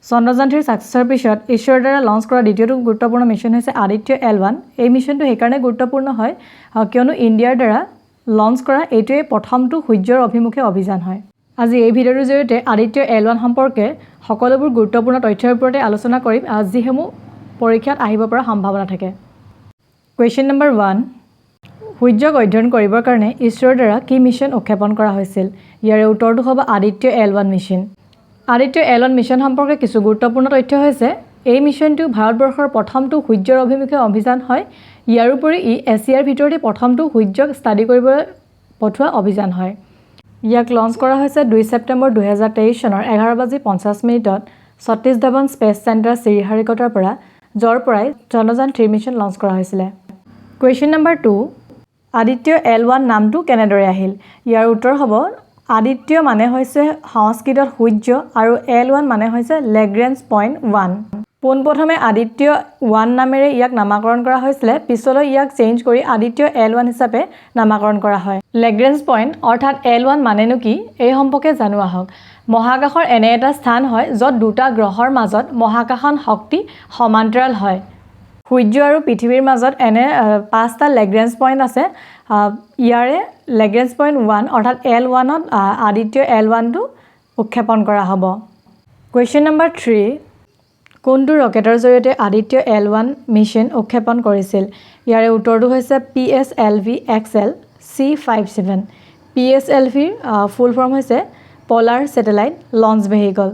চন্দ্ৰযান 3ৰ ছাকচেছৰ পিছত ইছৰোৰ দ্বাৰা লঞ্চ কৰা দ্বিতীয়টো গুৰুত্বপূৰ্ণ মিছন হৈছে আদিত্য এল 1। এই মিছনটো সেইকাৰণে গুৰুত্বপূৰ্ণ হয়, কিয়নো ইণ্ডিয়াৰ দ্বাৰা লঞ্চ কৰা এইটোৱে প্ৰথমটো সূৰ্যৰ অভিমুখে অভিযান হয়। আজি এই ভিডিঅ'টোৰ জৰিয়তে আদিত্য এল 1 সম্পৰ্কে সকলোবোৰ গুৰুত্বপূৰ্ণ তথ্যৰ ওপৰতে আলোচনা কৰিম, যিসমূহ পৰীক্ষাত আহিব পৰা সম্ভাৱনা থাকে। কুৱেশ্যন নম্বৰ 1, সূৰ্যক অধ্যয়ন কৰিবৰ কাৰণে ইছৰোৰ দ্বাৰা কি মিছন উৎক্ষেপণ কৰা হৈছিল? ইয়াৰে উত্তৰটো হ'ব Aditya L 1 mission. Aditya L 1 mission সম্পৰ্কে কিছু গুৰুত্বপূৰ্ণ তথ্য হৈছে, এই মিছনটো ভাৰতবৰ্ষৰ প্ৰথমটো সূৰ্যৰ অভিমুখে অভিযান হয়। ইয়াৰোপৰি ই এছিয়াৰ ভিতৰতে প্ৰথমটো সূৰ্যক ষ্টাডি কৰিবলৈ পঠোৱা অভিযান হয়। ইয়াক লঞ্চ কৰা হৈছে 2 ছেপ্টেম্বৰ 2023 চনৰ 11 বাজি 50 মিনিটত সতীশ ধাৱান স্পেচ চেণ্টাৰ, শ্ৰীহাৰিকোটাৰ পৰা, য'ৰ পৰাই চন্দ্ৰযান 3 মিছন লঞ্চ কৰা হৈছিলে। কুৱেশ্যন নম্বৰ 2, আদিত্য এল 1 নামটো কেনেদৰে আহিল? ইয়াৰ উত্তৰ হ'ব, আদিত্য মানে হৈছে সংস্কৃতত সূৰ্য আৰু এল 1 মানে হৈছে লেগ্ৰেঞ্জ পইণ্ট 1। পোনপ্ৰথমে আদিত্য 1 নামেৰে ইয়াক নামাকৰণ কৰা হৈছিলে। পিছলৈ ইয়াক চেঞ্জ কৰি আদিত্য এল 1 হিচাপে নামাকৰণ কৰা হয়। লেগ্ৰেঞ্জ পইণ্ট অৰ্থাৎ এল 1 মানেনো কি, এই সম্পৰ্কে জানো আহক। মহাকাশৰ এনে এটা স্থান হয়, য'ত দুটা গ্ৰহৰ মাজত মহাকৰ্ষণ শক্তি সমান্তৰাল হয়। সূৰ্য আৰু পৃথিৱীৰ মাজত এনে পাঁচটা লেগ্ৰেঞ্জ পইণ্ট আছে। ইয়াৰে লেগ্ৰেঞ্জ পইণ্ট 1 অৰ্থাৎ এল 1ত আদিত্য এল 1টো উৎক্ষেপণ কৰা হ'ব। কুৱেশ্যন নম্বৰ 3, কোনটো ৰকেটৰ জৰিয়তে আদিত্য এল 1 মিছন উৎক্ষেপণ কৰিছিল? ইয়াৰে উত্তৰটো হৈছে PSLV XL C 57। পিএছএলভিৰ ফুল ফৰ্ম হৈছে polar satellite launch vehicle.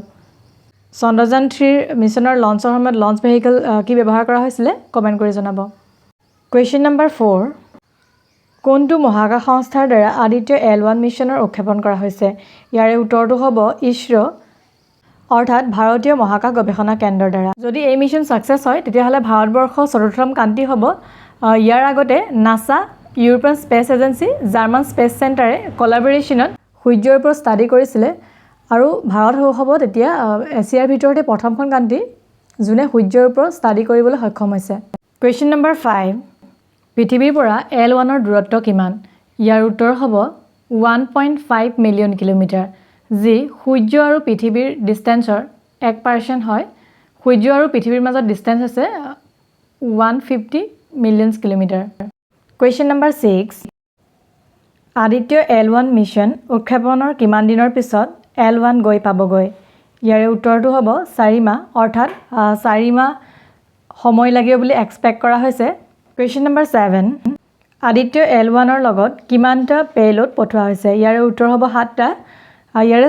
Chandrayaan 3ৰ মিছনৰ লঞ্চৰ সময়ত লঞ্চ ভেহিকল কি ব্যৱহাৰ কৰা হৈছিলে, কমেণ্ট কৰি জনাব। কুৱেশ্যন নম্বৰ 4, কোনটো মহাকাশ সংস্থাৰ দ্বাৰা আদিত্য এল 1 মিছনৰ উৎক্ষেপণ কৰা হৈছে? ইয়াৰে উত্তৰটো হ'ব ইছৰ', অৰ্থাৎ ভাৰতীয় মহাকাশ গৱেষণা কেন্দ্ৰৰ দ্বাৰা। যদি এই মিছন ছাকচেছ হয়, তেতিয়াহ'লে ভাৰতবৰ্ষ চতুৰ্থতম কাণ্ট্ৰি হ'ব। ইয়াৰ আগতে NASA, European space agency, German space চেণ্টাৰে কলাবৰেশ্যনত সূৰ্যৰ ওপৰত ষ্টাডি কৰিছিলে আৰু ভাৰত হ'ব তেতিয়া এছিয়াৰ ভিতৰতে প্ৰথমখন কাণ্ট্ৰি, যোনে সূৰ্যৰ ওপৰত ষ্টাডি কৰিবলৈ সক্ষম হৈছে। কুৱেশ্যন নম্বৰ 5, পৃথিৱীৰ পৰা এল 1ৰ দূৰত্ব কিমান? ইয়াৰ উত্তৰ হ'ব 1.5 মিলিয়ন কিলোমিটাৰ, যি সূৰ্য আৰু পৃথিৱীৰ ডিষ্টেঞ্চৰ 1% হয়। সূৰ্য আৰু পৃথিৱীৰ মাজত ডিষ্টেঞ্চ হৈছে 150 millions kilometre. Question number 6, Aditya L 1 mission উৎক্ষেপণৰ কিমান দিনৰ পিছত এল 1 গৈ পাবগৈ? ইয়াৰে উত্তৰটো হ'ব 4 মাহ, অৰ্থাৎ 4 মাহ সময় লাগিব বুলি এক্সপেক্ট কৰা হৈছে। কুৱেশ্যন নম্বৰ 7, আদিত্য এল 1ৰ লগত কিমানটা পেলোড পঠোৱা হৈছে? ইয়াৰে উত্তৰ হ'ব সাতটা। ইয়াৰে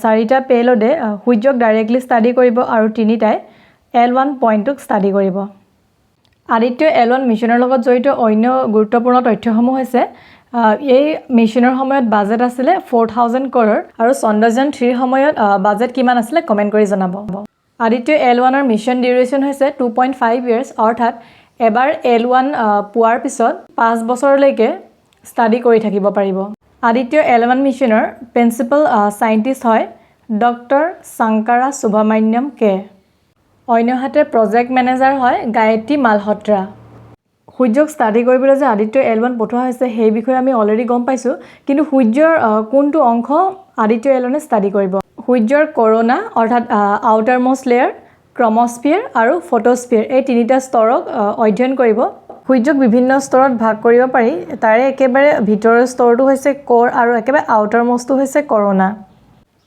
চাৰিটা পেলোডে সূৰ্যক ডাইৰেক্টলি ষ্টাডি কৰিব আৰু তিনিটাই এল 1 পইণ্টটোক ষ্টাডি কৰিব। আদিত্য এল 1 মিছনৰ লগত জড়িত অন্য গুৰুত্বপূৰ্ণ তথ্যসমূহ হৈছে, এই মিছনৰ সময়ত বাজেট আছিলে 4000 ক্ৰ'ৰ আৰু চন্দ্ৰযান 3ৰ সময়ত বাজেট কিমান আছিলে, কমেণ্ট কৰি জনাব। আদিত্য এল 1ৰ মিছন ডিউৰেশ্যন হৈছে 2.5 ইয়েৰ্ছ, অৰ্থাৎ এবাৰ এল 1 পোৱাৰ পিছত 5 বছৰলৈকে ষ্টাডি কৰি থাকিব পাৰিব। আদিত্য এল 1 মিছনৰ প্ৰিন্সিপাল চাইণ্টিষ্ট হয় ডক্টৰ শংকাৰা সুব্ৰমণ্যম কে। অন্যহাতে প্ৰজেক্ট মেনেজাৰ হয় গায়ত্ৰী মালহোত্ৰা। সূৰ্যক ষ্টাডি কৰিবলৈ যে আদিত্য এল 1 পঠোৱা হৈছে, সেই বিষয়ে আমি অলৰেডি গম পাইছোঁ। কিন্তু সূৰ্যৰ কোনটো অংশ আদিত্য এল 1-এ ষ্টাডি কৰিব? সূৰ্যৰ কৰোণা অৰ্থাৎ আউটাৰ মষ্ট লেয়াৰ, ক্ৰমস্ফিয়াৰ আৰু ফটোস্ফিয়াৰ, এই তিনিটা স্তৰক অধ্যয়ন কৰিব। সূৰ্যক বিভিন্ন স্তৰত ভাগ কৰিব পাৰি। তাৰে একেবাৰে ভিতৰৰ স্তৰটো হৈছে ক'ৰ আৰু একেবাৰে আউটাৰ মষ্টটো হৈছে কৰোণা।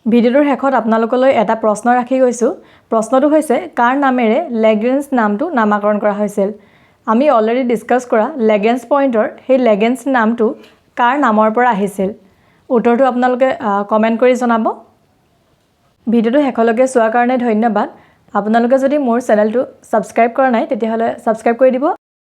ভিডিঅ'টোৰ শেষত আপোনালোকলৈ এটা প্ৰশ্ন ৰাখি গৈছোঁ। প্ৰশ্নটো হৈছে, কাৰ নামেৰে লেগ্ৰেঞ্জ নামটো নামাকৰণ কৰা হৈছিল? আমি অলৰেডি ডিছকাছ কৰা লেগ্ৰেঞ্জ পইণ্টৰ সেই লেগ্ৰেঞ্জ নামটো কাৰ নামৰ পৰা আহিছিল? উত্তৰটো আপোনালোকে কমেণ্ট কৰি জনাব। ভিডিঅ'টো শেষলৈকে চোৱাৰ কাৰণে ধন্যবাদ। আপোনালোকে যদি মোৰ চেনেলটো ছাবস্ক্ৰাইব কৰা নাই, তেতিয়াহ'লে ছাবস্ক্ৰাইব কৰি দিব।